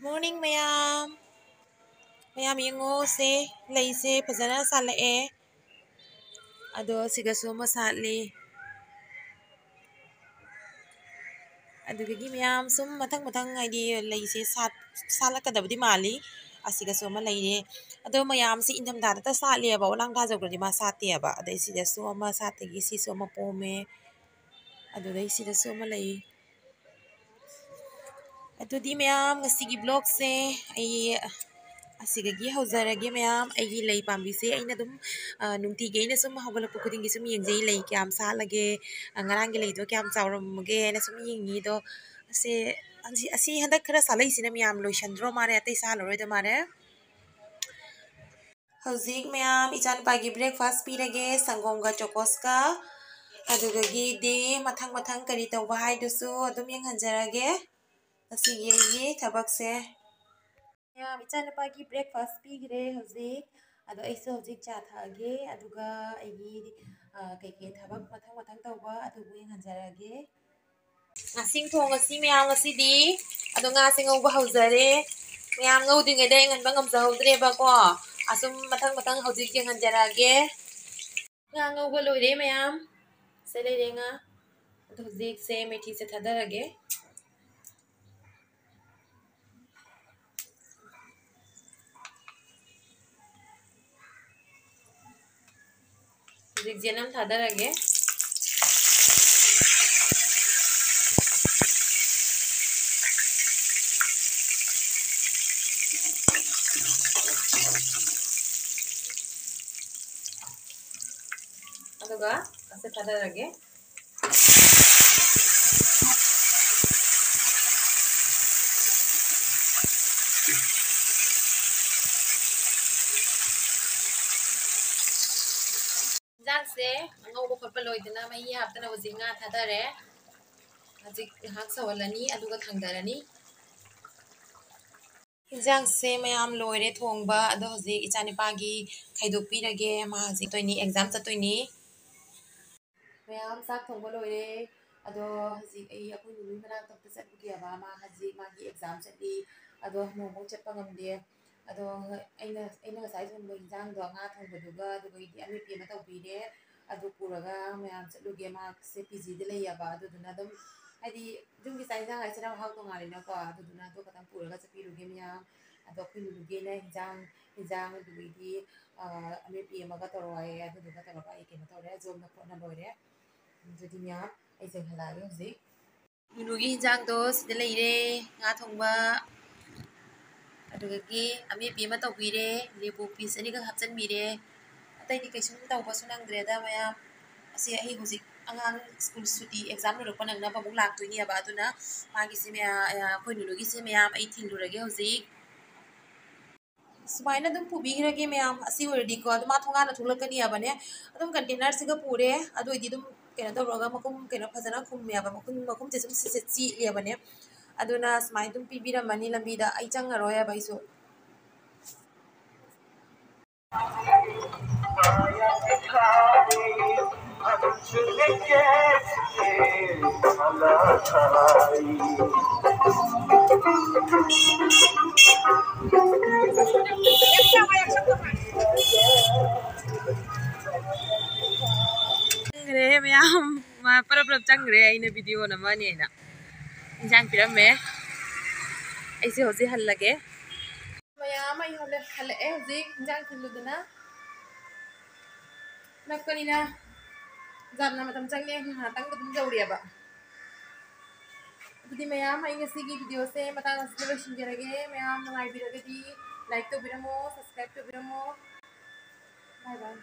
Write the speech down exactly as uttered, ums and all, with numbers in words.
Morning, ꯃꯌꯥꯝ꯫ ꯃꯌꯥꯝ ꯌꯦꯡꯉꯣ, ꯁꯦ, ꯂꯩꯁꯦ ꯐꯖꯅ ꯁꯥꯠꯂꯛꯑꯦ꯫ ꯑꯗꯣ ꯁꯤꯒꯁꯨ ꯑꯃ ꯁꯥꯠꯂꯤ꯫ ꯑꯗꯨꯗꯒꯤ ꯃꯌꯥꯝ ꯁꯨꯝ ꯃꯊꯪ ꯃꯊꯪ, ꯍꯥꯏꯗꯤ, ꯂꯩꯁꯦ ꯁꯥꯠ-, ꯁꯥꯠꯂꯛꯀꯗꯕꯗꯤ ꯃꯥꯜꯂꯤ꯫ ꯑꯁꯤꯒꯁꯨ ꯑꯃ ꯂꯩꯔꯦ꯫ ꯑꯗꯣ ꯃꯌꯥꯝꯁꯤ ꯏꯪꯊꯝꯊꯥꯗꯇ ꯁꯥꯠꯂꯦꯕ, ꯑꯣꯂꯥꯡ ꯊꯥ ꯌꯧꯈ꯭ꯔꯗꯤ ꯃꯥ ꯁꯥꯠꯇꯦꯕ꯫ ꯑꯗꯩ ꯁꯤꯗꯁꯨ ꯑꯃ ꯁꯥꯠꯇꯒꯤ ꯁꯤꯁꯨ ꯑꯃ ꯄꯣꯝꯃꯦ꯫ ꯑꯗꯨꯗꯩ ꯁꯤꯗꯁꯨ ꯑꯃ ꯂꯩ꯫ ꯑꯗꯨꯗꯤ ꯃꯌꯥꯝ, ꯉꯁꯤꯒꯤ vlogꯁꯦ ꯑꯩ ꯑꯁꯤꯗꯒꯤ ꯍꯧꯖꯔꯒꯦ ꯃꯌꯥꯝ꯫ ꯑꯩꯒꯤ ꯂꯩ ꯄꯥꯝꯕꯤꯁꯦ ꯑꯩꯅ ꯑꯗꯨꯝ, ꯑ, ꯅꯨꯡꯇꯤꯒꯤ ꯑꯩꯅ ꯁꯨꯝ ꯍꯧꯒꯠꯂꯛꯄ ꯈꯨꯗꯤꯡꯒꯤ ꯁꯨꯝ ꯌꯦꯡꯖꯩ, ꯂꯩ ꯀꯌꯥꯝ ꯁꯥꯠꯂꯒꯦ, ꯑ, ꯉꯔꯥꯡꯒꯤ ꯂꯩꯗꯣ ꯀꯌꯥꯝ ꯆꯥꯎꯔꯝꯃꯒꯦ ꯍꯥꯏꯅ ꯁꯨꯝ ꯌꯦꯡꯉꯤ꯫ ꯑꯗꯣ ꯑꯁꯤ, ꯑꯁꯤ, ꯑꯁꯤ ꯍꯟꯗꯛ ꯈꯔ ꯁꯥꯠꯂꯛꯏꯁꯤꯅ ꯃꯌꯥꯝ ꯂꯣꯏꯁꯟꯗ꯭ꯔꯣ ꯃꯥꯜꯂꯦ, ꯑꯇꯩ ꯁꯥꯠꯂꯔꯣꯏꯗ ꯃꯥꯜꯂꯦ꯫ ꯍꯧꯖꯤꯛ ꯃꯌꯥꯝ ꯏꯆꯥꯅꯨꯄꯥꯒꯤ breakfast ꯄꯤꯔꯒꯦ, ꯁꯪꯒꯣꯝꯒ ꯆꯣꯀꯣꯁꯀ꯫ ꯑꯗꯨꯗꯒꯤꯗꯤ ꯃꯊꯪ ꯃꯊꯪ ꯀꯔꯤ ꯇꯧꯕ ꯍꯥꯏꯗꯨꯁꯨ ꯑꯗꯨꯝ ꯌꯦꯡꯍꯟꯖꯔꯒꯦ꯫ ꯉꯁꯤꯒꯤ ꯑꯩꯒꯤ ꯊꯕꯛꯁꯦ꯫ ꯃꯌꯥꯝ ꯏꯆꯥꯅꯨꯄꯥꯒꯤ breakfast ꯄꯤꯈ꯭ꯔꯦ ꯍꯧꯖꯤꯛ꯫ ꯑꯗꯣ ꯑꯩꯁꯨ ꯍꯧꯖꯤꯛ ꯆꯥ ꯊꯛꯑꯒꯦ, ꯑꯗꯨꯒ ꯑꯩꯒꯤ, ꯑ, ꯀꯩꯀꯩ ꯊꯕꯛ ꯃꯊꯪ ꯃꯊꯪ ꯇꯧꯕ ꯑꯗꯨꯕꯨ ꯌꯦꯡꯍꯟꯖꯔꯒꯦ꯫ ꯉꯥꯁꯤꯡ ꯊꯣꯡꯉꯁꯤ ꯃꯌꯥꯝ ꯉꯁꯤꯗꯤ꯫ ꯑꯗꯣ ꯉꯥꯁꯦ ꯉꯧꯕ ꯍꯧꯖꯔꯦ꯫ ꯃꯌꯥꯝ ꯉꯧꯗ꯭ꯔꯤꯉꯩꯗ ꯑꯩ ꯉꯟꯕ ꯉꯝꯖꯍꯧꯗ꯭ꯔꯦꯕꯀꯣ꯫ ꯑꯁꯨꯝ ꯃꯊꯪ ꯃꯊꯪ ꯍꯧꯖꯤꯛ ꯌꯦꯡꯍꯟꯖꯔꯛꯑꯒꯦ꯫ ꯉꯥ ꯉꯧꯕ ꯂꯣꯏꯔꯦ ꯃꯌꯥꯝ꯫ ꯁꯦ ꯂꯩꯔꯦ ꯉꯥ꯫ ꯑꯗꯣ ꯍꯧꯖꯤꯛꯁꯦ ꯃꯦꯊꯤꯁꯦ ꯊꯥꯗꯔꯒꯦ꯫ ꯍꯧꯖꯤꯛ ꯆꯦꯅꯝ ꯊꯥꯗꯔꯒꯦ꯫ ꯑꯗꯨꯒ ꯑꯁꯤ ꯊꯥꯗꯔꯒꯦ꯫ ꯏꯟꯖꯥꯡꯁꯦ ꯑꯉꯧꯕ ꯈꯣꯠꯄ ꯂꯣꯏꯗꯅ ꯃꯍꯤ ꯍꯥꯞꯇꯅ ꯍꯧꯖꯤꯛ ꯉꯥ ꯊꯥꯗꯔꯦ꯫ ꯍꯧꯖꯤꯛ ꯉꯥꯏꯍꯥꯛ ꯁꯧꯍꯜꯂꯅꯤ, ꯑꯗꯨꯒ ꯊꯥꯡꯗꯔꯅꯤ꯫ ꯏꯟꯖꯥꯡꯁꯦ ꯃꯌꯥꯝ ꯂꯣꯏꯔꯦ ꯊꯣꯡꯕ꯫ ꯑꯗꯣ ꯍꯧꯖꯤꯛ ꯏꯆꯥꯅꯨꯄꯥꯒꯤ ꯈꯥꯏꯗꯣꯛꯄꯤꯔꯒꯦ꯫ ꯃꯥ ꯍꯧꯖꯤꯛ ꯇꯣꯏꯅꯤ, exam ꯆꯠꯇꯣꯏꯅꯤ꯫ ꯃꯌꯥꯝ ꯆꯥꯛ ꯊꯣꯡꯕ ꯂꯣꯏꯔꯦ꯫ ꯑꯗꯣ ꯍꯧꯖꯤꯛ ꯑꯩ ꯑꯩꯈꯣꯏ ꯅꯨꯃꯤ ꯃꯅꯥꯛꯇ ꯑꯝꯇ ꯆꯠꯂꯨꯒꯦꯕ꯫ ꯃꯥ ꯍꯧꯖꯤꯛ ꯃꯥꯒꯤ exam ꯆꯠꯂꯤ꯫ ꯑꯗꯣ ꯅꯣꯡꯐꯧ ꯆꯠꯄ ꯉꯝꯗꯦ꯫ ꯑꯗꯣ ꯑꯩꯅ ꯑꯩꯅ ꯉꯁꯥꯏ ꯊꯣꯡꯕ ꯏꯟꯖꯥꯡꯗꯣ, ꯉꯥ ꯊꯣꯡꯕꯗꯨꯒ, ꯑꯗꯨꯒ ꯑꯩꯗꯤ ꯑꯃꯦꯠꯄꯤ ꯑꯃ ꯇꯧꯕꯤꯔꯦ꯫ ꯑꯗꯨ ꯄꯨꯔꯒ ꯃꯌꯥꯝ ꯆꯠꯂꯨꯒꯦ꯫ ꯃꯥꯁꯦ ꯄꯤ ꯖꯤꯗ ꯂꯩꯌꯦꯕ꯫ ꯑꯗꯨꯗꯨꯅ ꯑꯗꯨꯝ, ꯍꯥꯏꯗꯤ, ꯌꯨꯝꯒꯤ ꯆꯥꯛ ꯏꯟꯖꯥꯡ ꯍꯥꯏꯁꯤꯅ ꯃꯍꯥꯎ ꯇꯣꯡꯉꯥꯜꯂꯤꯅꯀꯣ꯫ ꯑꯗꯨꯗꯨꯅ ꯑꯗꯨ ꯈꯛꯇꯪ ꯄꯨꯔꯒ ꯆꯠꯄꯤꯔꯨꯒꯦ ꯃꯌꯥꯝ꯫ ꯑꯗꯣ ꯑꯩꯈꯣꯏ ꯅꯨꯅꯨꯒꯤꯅ ꯏꯟꯖꯥꯡ, ꯏꯟꯖꯥꯡ ꯑꯗꯨꯗꯒꯤꯗꯤ, ꯑ, ꯑꯃꯦꯠꯄꯤ ꯑꯃꯒ ꯇꯧꯔꯣ ꯍꯥꯏꯌꯦ꯫ ꯑꯗꯨꯗꯨꯒ ꯇꯧꯔꯒ ꯑꯩ ꯀꯩꯅꯣ ꯇꯧꯔꯦ, ꯖꯣꯝꯅ ꯈꯣꯠꯅ ꯂꯣꯏꯔꯦ꯫ ꯑꯗꯨꯗꯤ ꯃꯌꯥꯝ, ꯑꯩ ꯆꯦꯟꯈꯠꯂꯛꯑꯒꯦ ꯍꯧꯖꯤꯛ꯫ ꯅꯨꯅꯨꯒꯤ ꯏꯟꯖꯥꯡꯗꯣ ꯁꯤꯗ ꯂꯩꯔꯦ, ꯉꯥ ꯊꯣꯡꯕ, ꯑꯗꯨꯗꯒꯤ ꯑꯃꯦꯠꯄꯤ ꯑꯃ ꯇꯧꯕꯤꯔꯦ, ꯂꯦꯕꯨ ꯄꯤꯁ ꯑꯅꯤꯈꯛ ꯍꯥꯞꯆꯤꯟꯕꯤꯔꯦ꯫ ꯑꯇꯩꯗꯤ ꯀꯩꯁꯨꯝ ꯇꯧꯕꯁꯨ ꯅꯪꯗ꯭ꯔꯦꯗ ꯃꯌꯥꯝ꯫ ꯑꯁꯤ ꯑꯩ ꯍꯧꯖꯤꯛ ꯑꯉꯥꯡ ꯁ꯭ꯀꯨꯜ ꯁꯨꯇꯤ, ꯑꯦꯛꯖꯥꯝ ꯂꯣꯏꯔꯛꯄ ꯅꯪꯅꯕ ꯑꯃꯨꯛ ꯂꯥꯛꯇꯣꯏꯅꯦꯕ꯫ ꯑꯗꯨꯅ ꯃꯥꯒꯤꯁꯦ ꯃꯌꯥ-, ꯑ, ꯑꯩꯈꯣꯏ ꯅꯨꯅꯨꯒꯤꯁꯦ ꯃꯌꯥꯝ ꯑꯩ ꯊꯤꯜꯂꯨꯔꯒꯦ ꯍꯧꯖꯤꯛ꯫ ꯁꯨꯃꯥꯏꯅ ꯑꯗꯨꯝ ꯄꯨꯕꯤꯈ꯭ꯔꯒꯦ ꯃꯌꯥꯝ꯫ ꯑꯁꯤ ꯑꯣꯏꯔꯗꯤꯀꯣ, ꯑꯗꯨꯝ ꯃꯥ ꯊꯣꯡꯒꯥꯟꯗ ꯊꯣꯛꯂꯛꯀꯅꯤ ꯍꯥꯏꯕꯅꯦ꯫ ꯑꯗꯨꯝ ꯀꯟꯇꯦꯅꯔꯁꯤꯒ ꯄꯨꯔꯦ꯫ ꯑꯗꯨ ꯑꯣꯏꯗꯤ ꯑꯗꯨꯝ ꯀꯩꯅꯣ ꯇꯧꯔꯒ ꯃꯈꯨꯝ ꯀꯩꯅꯣ ꯐꯖꯅ ꯈꯨꯝꯃꯦꯕ꯫ ꯃꯈꯨꯝ, ꯃꯈꯨꯝꯁꯦ ꯁꯨꯝ ꯁꯤꯠ ꯁꯤꯠ ꯆꯤꯛꯂꯦꯕꯅꯦ꯫ ꯑꯗꯨꯅ ꯁꯨꯃꯥꯏꯅ ꯑꯗꯨꯝ ꯄꯤꯕꯤꯔꯝꯃꯅꯤ ꯂꯝꯕꯤꯗ꯫ ꯑꯩ ꯆꯪꯉꯔꯣꯏ ꯍꯥꯏꯕ ꯑꯩꯁꯨ꯫ ꯆꯪꯈ꯭ꯔꯦ ꯃꯌꯥꯝ, ꯃꯥ ꯄꯔꯞ ꯄꯔꯞ ꯆꯪꯈ꯭ꯔꯦ꯫ ꯑꯩꯅ ꯚꯤꯗꯤꯑꯣ ꯅꯝꯃꯅꯤ ꯍꯥꯏꯅ ꯏꯟꯁꯥꯡ ꯄꯤꯔꯝꯃꯦ꯫ ꯑꯩꯁꯦ ꯍꯧꯖꯤꯛ ꯍꯜꯂꯒꯦ꯫ ꯃꯌꯥꯝ ꯑꯩ ꯍꯜꯂꯦ-, ꯍꯜꯂꯛꯑꯦ ꯍꯧꯖꯤꯛ ꯏꯟꯁꯥꯡ ꯊꯤꯜꯂꯨꯗꯅ꯫ ꯅꯛꯄꯅꯤꯅ ꯌꯥꯝꯅ ꯃꯇꯝ ꯆꯪꯉꯦ, ꯉꯥꯏꯍꯥꯛꯇꯪꯗ ꯑꯗꯨꯝ ꯌꯧꯔꯦꯕ꯫ ꯑꯗꯨꯗꯤ ꯃꯌꯥꯝ, ꯑꯩ ꯉꯁꯤꯒꯤ ꯚꯤꯗꯤꯑꯣꯁꯦ ꯃꯇꯥꯡ ꯑꯁꯤꯗ ꯂꯣꯏꯁꯤꯟꯖꯔꯒꯦ꯫ ꯃꯌꯥꯝ ꯅꯨꯡꯉꯥꯏꯕꯤꯔꯒꯗꯤ ꯂꯥꯏꯛ ꯇꯧꯕꯤꯔꯝꯃꯣ, ꯁꯕꯁꯀ꯭ꯔꯥꯏꯕ ꯇꯧꯕꯤꯔꯝꯃꯣ꯫ ꯕꯥꯏ ꯕꯥꯏ꯫